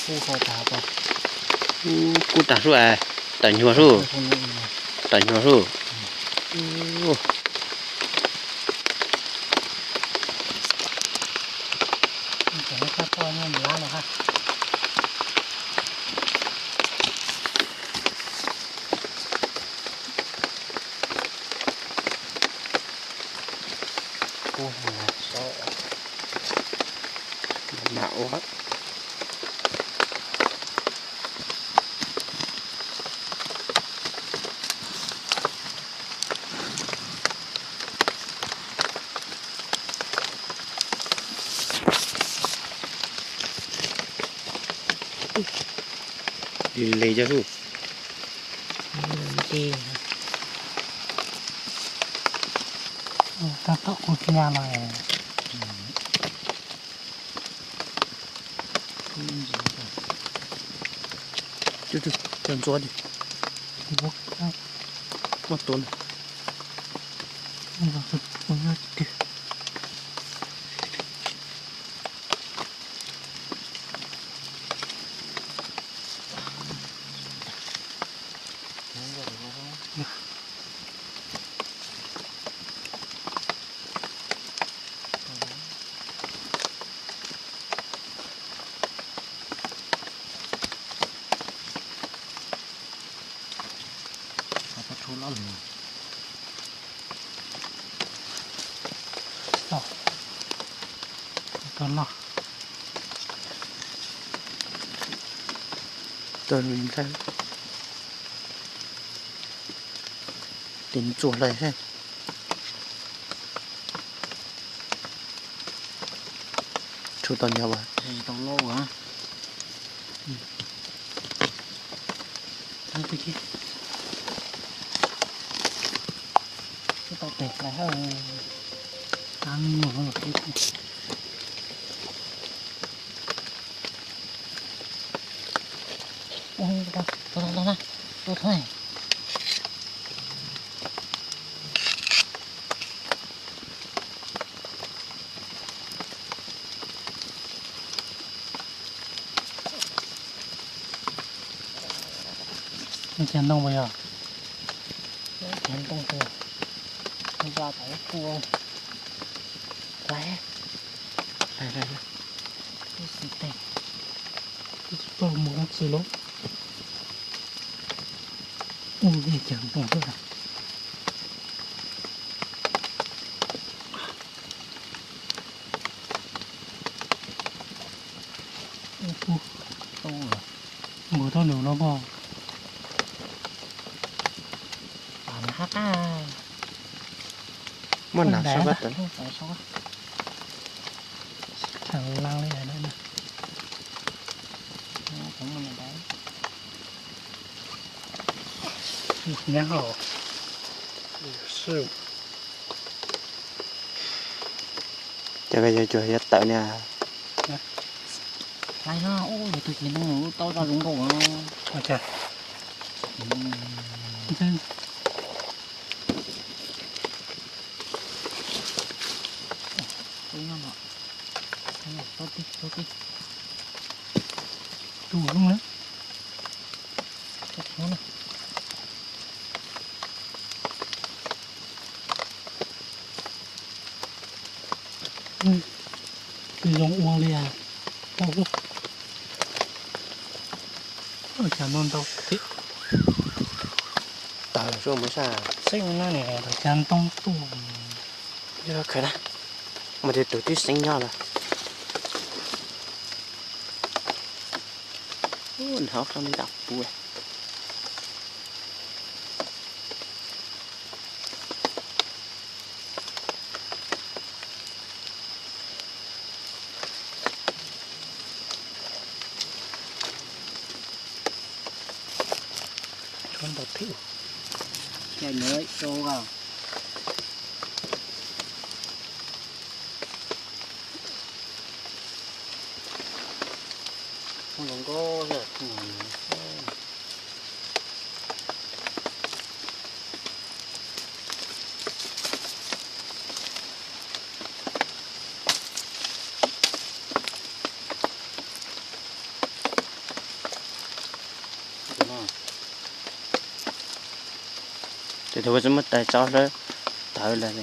Kub tag sub, tawm nyuag sub, tawm nyuag sub. Kub heev na, sob, mam ua. Li li cov sub. Tau tom kuv tsis nyam no. Cov ntxuav muaj tua na. Tau noj. Tau ntag. Tes ntxuav hlais. Tshuav tau nyuag as. Tau loj as. Tau tes hlais. Cov ntoo puas yog? Cov ntoo puas yog? Za tau tua. Hlais. Hlais hlais hlais. Tub xwb teg. Tsis tau mus no tsis los. Ua li cas ntoo xwb. Mus tau nws no mas. Muaj nas sab pab tawm. Tseem laj li na. Nyab hov. Ces yog cuag yuav tawm niag. Hlais no, ub, yog tus txiv ntoo no tau zaj zoo nkauj no. Tus no, tus no. Zoo ua li tau. Cas no ntau thiab. Tawg zoo mus sab. Xeeb na, cas ntoo tuaj. Yog khawm na, mas tus twb xeeb nyob lawm. Hnov qab li dam puv. Tshuav ntau thiab. Ces nws zoo a. Zoo nkauj. Tus kuv tsis muaj tais tso hlawv tawv lawm.